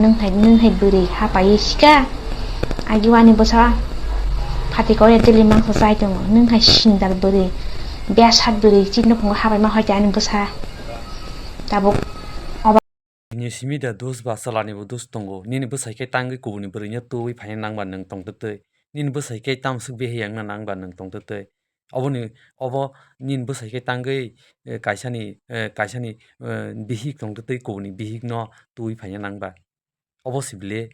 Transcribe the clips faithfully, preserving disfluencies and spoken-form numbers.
Nwng hai, nwng hai bwrwi hapaiwi sika. Agi wani bwsa phatikok ya daily mangsa chai tongo. Nwng hai sindal bwrwi, biasat bwrwi, chini nukhungo hapaima hoi ani bwsa. Tabuk obo. Nini simi da dus ba chalani bo dus tongo. Nini bwsai khe tangwi kubuni bwrwino twi phaina nangba nwng tongtwtwi. Nini bwsai khe tamswk bihik wngna nangba nwng tongtwtwi. Oboni, obo nini bwsai khe tangwi, eh, kaisani, eh, kaisani, eh, bihik tongtwtwi kubuni bihikno twi phaina nangba. Obo si bile,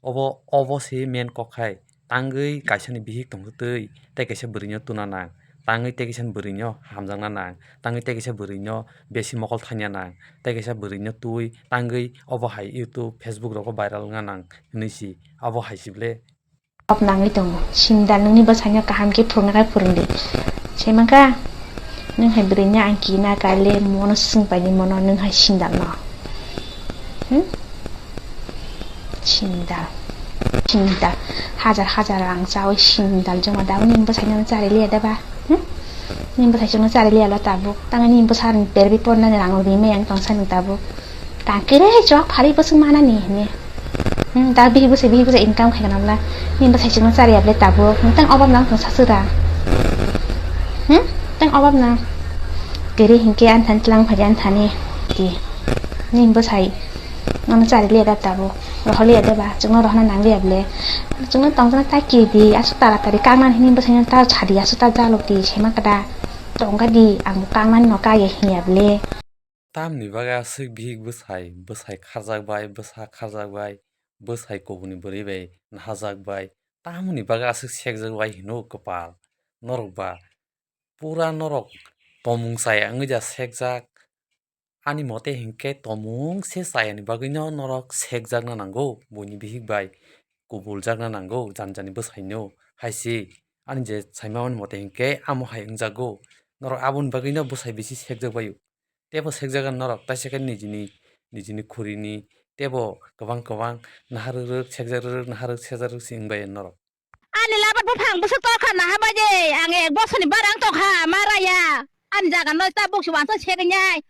obo, obo se main kok hai. Tangwi kaisani bihik tongtwtwi tei kaisa bwrwino tuna nang. Tangwi tei kaisa bwrwino hamjakna nang. Tangwi tei kaisa bwrwino besi mokol thangya nang. Tei kaisa bwrwino twi tangwi obo hai YouTube, Facebook rogo viral wngna nang hinwi si. Obo hai si bile. Kok nangwi tongo. Sindal nwngni bwsaino kaham khe phwrwngna khe phwrwngdi. Saimankha, nwng hai bwrwino ang kina kale mono swng paidi mono nwng hai sindalno. Hmm? Sindal. Sindal. Hajar hajar rang chawi sindal joma dabu nini bwsaino chari liya deba. Hmm? Nini bwsai chwngno chari liya lo tabuk. Tangwi nini bwsarokni perbi pornani rang rimai ang tongsa nwng tabuk. Tang kere chok phari bwswk manani hini. Hmm, da bihi bwsai, bihi bwsai income khai kana bla. Nini bwsai chwngno chari ya ble tabuk. Nwng tang obab nang tong saswra. Hmm? Tang obab nang. Kere hinkhe anthani tlang phari anthani. Di. Nini bwsai. Ano chari liya da tabuk. Rohor liya da ba. Chwngno rohorna nang liya ble. Chwngno tongjakna ta kiri di. Aswk taratari kangnani hini bwsaino ta chadi. Aswk ta jaluk di. Sema kada. Tongkha di. Ang bo kangnani no kaya hinya ble. Tamoni bagwi aswk bihik bwsai, bwsai kharjak bai, bwsa kharjak bai, bwsai kubuni bwrwi bai nahajak bai, tamoni bagwi aswk sekjak bai hino kwpal? Norok ba pura norok tomung chaya wngwi ja sekjak. Ani mote hinkhe tomung se chayani bagwino norok sekjakna nango, buini bihik bai kubuljakna nango, jani jani bwsaino hai se. Ani je saimani mote hinkhe amo hai wngjago. Norok aboni bagwino bwsai bisi sekjak baio. Tebo sekjagan norok, taisa khe nijini, nijini khurini tebo kwbang kwbang naharwk rwk, sekjak rwk, naharwk sekjak rwk se wngbai norok. Ani labar buphang bwswk torkha naha bai de, ang ek bosoni barang tongkha, ma raya. Ani jaga no tabuk se wansa segwi nai.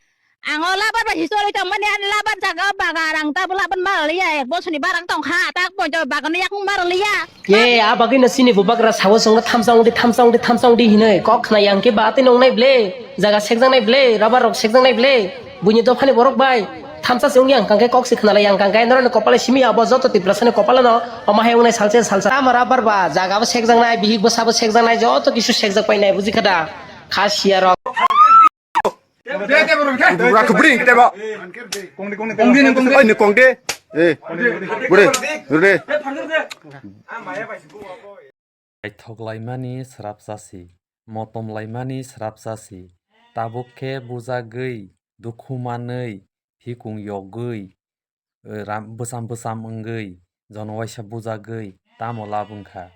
Ang o labar bai se choli tongmani, ani labar jaga o bagar, ang tabuk labar ma raliya, ek bosoni barang tongkha, tak poito bagar no yakung ma raliya. Ye, a bagwi no chini bubagra sao chwngno thamsa wngdi, thamsa wngdi, thamsa wngdi hinwi kok khna yang khe ba tei nongnai ble, jaga sekjaknai ble, rubber rok sekjaknai ble, buini dophani borok bai thamsa se wngya hwnkha khe kok se khna lai ya hwnkha khe norokni kopal simi ya bo joto Tiprasani kopal no omo hai wngnai salsa salsa. Tamo rubber ba jaga bo sekjaknai, bihik bwsa bo sekjaknai, joto kisu sekjak painai, buji kha da? Kha siya rok. Bura kubring tebo. Kongdi, kongdi, kongdi. Oi, ni kongdi. Eh. Bure, bure. Naithok laimani srapsa si, motom laimani srapsa si, tabuk khe bujagwi, dukhu manwi, phikung yogwi, eh, ram-, bwcham bwcham wngwi, jono waisa bujagwi tamo lab wngkha.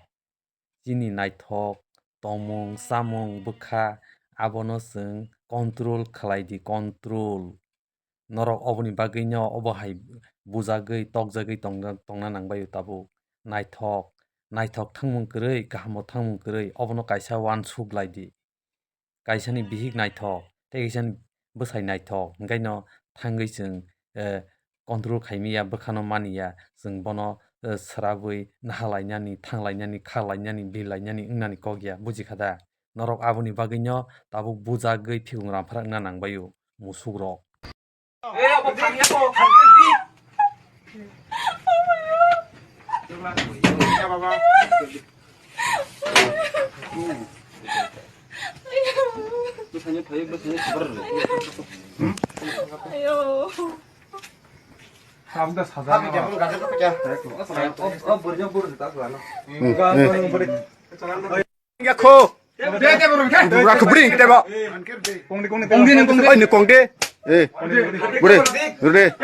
Chini naithok, tongmung, chamung, bwkha, abono chwng control khlai di, control. Norok oboni bagwino obo hai bujagwi, tokjagwi tongna, tongna nangbaio tabuk. Naithok, naithok thangmung kwrwi, kahamo thangmung kwrwi, obono kaisa uansuk lai di. Kaisani bihik naithok, tei kaisani bwsai naithok, hwnkhe no thangwi chwng, eh, control khaimaya, bwkhano maniya, chwng bono, eh, srabwi nahalainani, thanglainani, khalainani, birlainani wngnani kok ya, buji kha da? Norok aboni bagwino tabuk bujagwi phikung ramphra wngna nangbaio, musukrok. Yakho. Bura kubring tebo. Oi, ni kongdi. Eh. Bure, bure.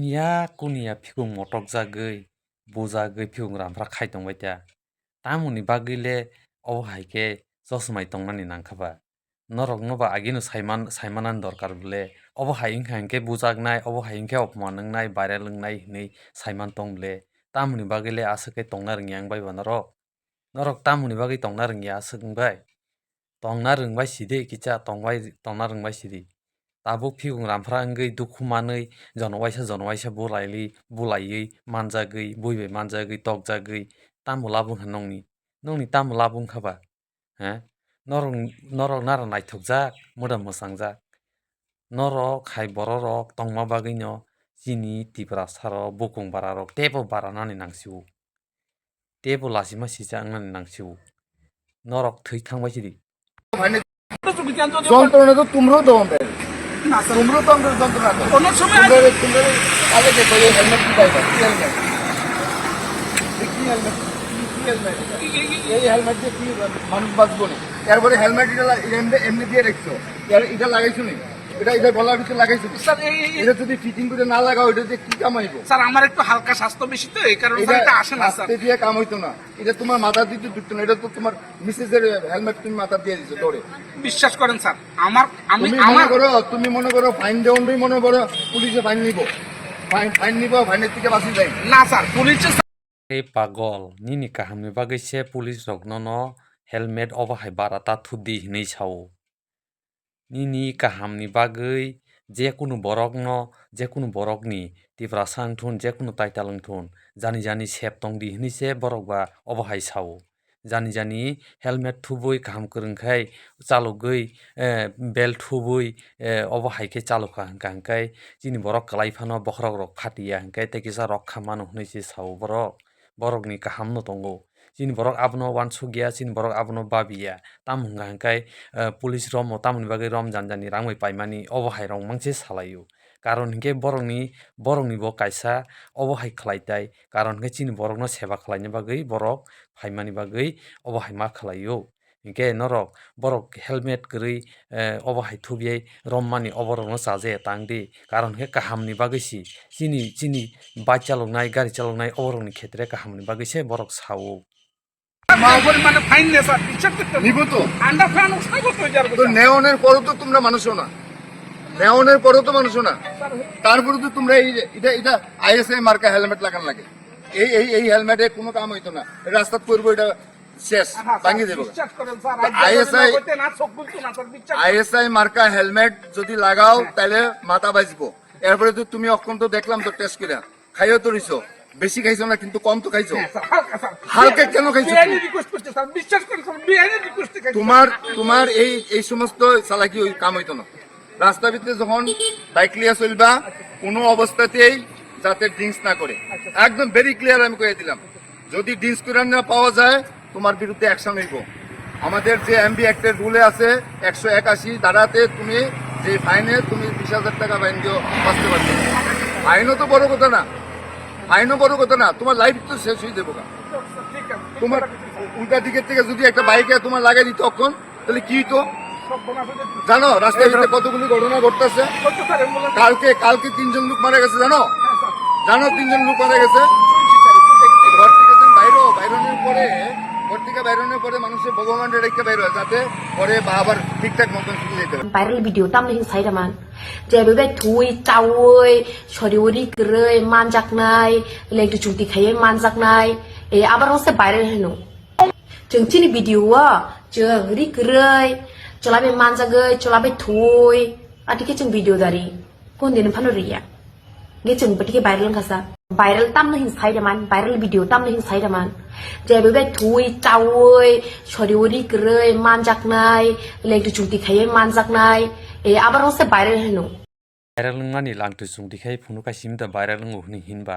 Ya kuniya phikung motok jagwi, bujagwi phikung ramphra khai tongbai ta. Tamoni bagwi le obo hai khe chosmai tongnani nangkha ba? Norokno ba agino saiman-, saimanani dorkar bwle. Obo hai wngkha hinkhe bujaknai, obo hai wngkhe opman wngnai, viral wngnai hinwi saiman tong bwle. Tamoni bagwi le aswk khe tongna rwngya wng bai ba norok? Norok tamoni bagwi tongna rwngya aswk wng bai? Tongna rwngbai sidi kisa, tongbai, tongna rwngbai sidi. Tabuk phikung ramphra wngwi dukhu manwi jono waisa jono waisa bulaili, bulaiwi manjagwi, bui bai manjagwi, tokjagwi, tamo labung kha nongni? Nongni tamo labung kha ba? He? Norok, norok nara naithokjak, moda mwchangjak. Norok hai bororok tongma bagwino chini Tiprasarok, bukung bararok teibo baranani nangsi-o. Teibo lachima sija wngnani nangsi-o. Norok thwi thangbai sidi. যন্ত্রণা তো তোমরাও দেওয়া দেয়। না, স্যার। তোমরাও তো আমরা যন্ত্রণা দেয়। কোনো সময় তোমরা, তোমরা আগে দেখো, এই হেলমেট কি পাইবা? কি হেলমেট? এই কি হেলমেট? কি, কি হেলমেট? এই, এই, এই, এই হেলমেট দিয়ে কি মানুষ বাঁচবো না? এরপরে হেলমেট এটা লা-, এটা এমনি, এমনি দিয়ে রাখছো। এর, এটা লাগাইছো নি? এটা, এটা গলার ভিতরে লাগাইছো নি? স্যার, এই, এই, এই এটা যদি ফিটিং করে না লাগাও, এটা দিয়ে কি কামাইবো? স্যার, আমার একটু হালকা স্বাস্থ্য বেশি তো, এই কারণে, স্যার, এটা এটা আসে না, স্যার। হাতে দিয়ে কাম হইতো না। এটা তোমার মাথা দিতে ঢুকতো না, এটা তো তোমার মিসেসের হেলমেট তুমি মাথা দিয়ে দিছো দৌড়ে। বিশ্বাস করেন স্যার, আমার, আমি, তুমি মনে আমার করো, তুমি মনে করো ফাইন দেওয়ানটাই মনে করো পুলিশে ফাইন নিব, ফাইন, ফাইন নিব, ফাইনের থেকে বাঁচি যাই। না স্যার, পুলিশে sir. Tei pagol, nini kahamni bagwi se police rokno no helmet obo hai bara ta thu di hinwi sao. Nini kahamni bagwi jekunu borokno, jekunu borokni, Tiprasa wng thun, jekunu title wng thun, jani jani sep tong di hinwi se borok ba obo hai sao. Jani jani helmet thubui kaham kwrwng khai chalogwi, eh, belt thubui, eh, obo hai khe chalokha hwnkha hwnkhe chini borok kwlai phano bokhorok rok phatiya hwnkhe tei kisa rok kha mano hinwi se sao borok. Borokni kaham no tongo. Chini borok abono uansuk ya, chini borok abono babi ya. Tamo hwnka hwnkhe, eh, police romo tamoni bagwi rom jani jani rang bai paimani obo hai rok mangse salaio. Karon hwnkhe borokni, borokni bo kaisa obo hai khlai tai. Karon hwnkhe chini borokno seba khlaina bagwi borok phaimani bagwi obo hai ma khlaio. Hinkhe norok borok helmet kwrwi, eh, obo hai thubiyai rommani oborokno chajakya tang di. Karon khe kahamni bagwi si chini, chini bike chaloknai, gari chaloknai oborokni khetre kahamni bagwi se borok sao. মানে ফাইন নেয় স্যার, বিশ্বাস করতে হবে। নিব তো। Under fine অবস্থা করতে হবে, স্যার। তো নেওয়ানোর পরও তো তোমরা মানুষও না, নেওয়ানোর পরও তো মানুষও না, স্যার। তারপরে তো তোমরা এই যে, এটা, এটা আইএসআই মার্কা হেলমেট লাগান লাগে। এই, এই, এই হেলমেটে কোনো কাম হইতো না, রাস্তাত করবো এটা শেষ, হ্যাঁ, স্যার, ভাঙি দেবো। বিশ্বাস করেন, স্যার, তো আইএসআই, না করতে না, চোখ খুলতো না, স্যার, বিশ্বাস করেন। আইএসআই মার্কা হেলমেট যদি লাগাও, হ্যাঁ। তাহলে মাথা বাঁচবো। এরপরে তো তুমি অক্ষণ তো দেখলাম তো টেস্ট করে, খাইও তো রইছো, বেশি খাইছো না, কিন্তু কম তো খাইছো। হ্যাঁ, স্যার, হালকা, স্যার। হালকা কেন খাইছো তুমি? বেআইনি রিকোয়েস্ট করছে, স্যার, বিশ্বাস করেন, স্যার, বেআইনি রিকোয়েস্টে খাইছো। তোমার, তোমার এই, এই সমস্ত চালাকি ওই কাম হইতো না। রাস্তার ভিতরে যখন বাইক লিয়ে চলবা, কোনো অবস্থাতেই যাতে ড্রিঙ্কস না করে, একদম ভেরি ক্লিয়ার আমি কয়ে দিলাম। যদি ড্রিঙ্কস করে না পাওয়া যায়, তোমার বিরুদ্ধে অ্যাকশন হইব। আমাদের যে এমভি অ্যাক্টের রুলে আছে, একশো একাশি ধারাতে তুমি যে ফাইনে তুমি বিশ হাজার টাকা ফাইন দিয়েও বাঁচতে পারবে না। ফাইনও তো বড় কথা না, ফাইনও বড় কথা না, তোমার লাইফ তো শেষ হয়ে যাবো গা। তোমার উল্টা দিকের থেকে যদি একটা বাইকে তোমার লাগাই দিত তখন, তাহলে কি হইতো জানো? রাস্তায় ভিতরে কতগুলি ঘটনা ঘটতেছে। কালকে, কালকে তিনজন লোক মারা গেছে জানো? জানো তিনজন লোক মারা গেছে? ঘর থেকে যেন বাইরে, বাইরানোর পরে, ঘর থেকে বাইরানোর পরে মানুষের ভগবানরে রেখে বাইরে হয়, যাতে পরে বা আবার ঠিকঠাক মতন ফিরে যেতে পারে। Viral video tamni hin sairaman. Je bebe thui, chaui, sori uri kwrwi, manjaknai, lektu chukti khaiwi manjaknai. E, abar se viral hino. Chwng chini video o chwng ri kwrwi, chwla bai manjagwi, chwla bai thuwi, atike chwng video dari. Kon din phano riya. Nge chwng bwtike viral wngkha sa. Viral tamno hin sai da man, viral video tamno hin sai da man. Je bebe thuwi, chawi, sori uri kwrwi, manjaknai, lektu chukti khaiwi manjaknai. E, abar se viral hino. Viral wngmani langtwi chwng dikhai phunukha simi da viral wngo hwnwi hinba.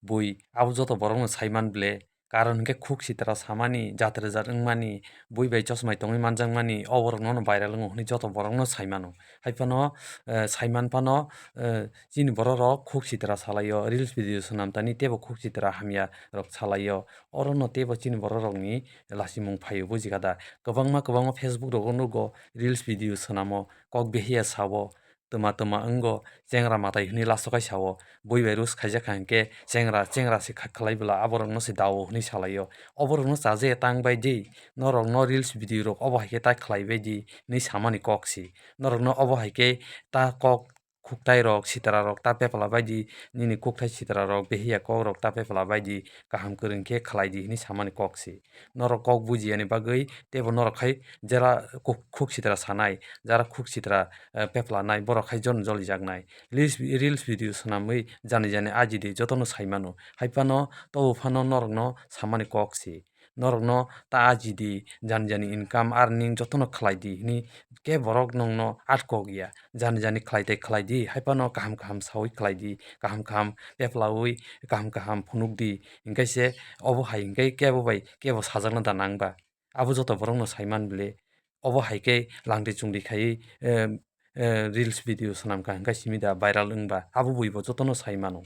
Bui abo joto borokno saiman ble, karon hinkhe khuk sitra samani, jat rwjat wngmani, bui bai chosmai tongwi manjakmani, o borokno no viral wngo hwnwi joto borokno saimano. Haiphano, eh, saiman phano, eh, chini bororok khuk sitra salaio, reels video swnam tani teibo khuk sitra hamya rok salaio. Orono teibo chini bororokni lachimung phaio bujikha da. Kwbangma, kwbangma Facebook rogo nugo reels video swnamo, kok behiya sao. Twma twma wngo, chengra matai hwnwi lasokai sao, bui bai rus khaijak kha hinkhe chengra, chengra se kha-, khlai bwla aborokno se dao hwnwi salaio. Oborokno chaje tang bai di, norokno reels video rok obo hai khe ta khlai bai di hwnwi samani kok si. Norokno obo hai khe ta kok khuktai rok, sitra rok ta pepla bai di, nini khuktai sitra rok, behiya kok rok ta pepla bai di, kaham kwrwng khe khlai di hwnwi samani kok se. Norok kok buji yani bagwi teibo norok khai jera khuk, khuk sitra sanai, jara khuk sitra, eh, pepla nai, borok khai jon joli jak nai. Reels, reels video swnamwi jani jani aji di jotono sai mano. Hai phano tobo phano norokno samani kok se. Norokno ta aji di, jani jani income earning jotono khlai di hwnwi kebo borok nongno atkok ya. Jani jani khlai tei khlai di, hai phano kaham kaham saui khlai di, kaham kaham peplaui, kaham kaham phunuk di. Hinkhe se obo hai hinkhe kebo bai kebo sajakna da nang ba. Abo joto borokno sai man bile, obo hai khe langdi chungdi khaiwi, eh, eh, reels video swnam kha hinkhe simi da viral wng ba. Abo bui bo jotono sai mano.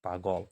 Pagol.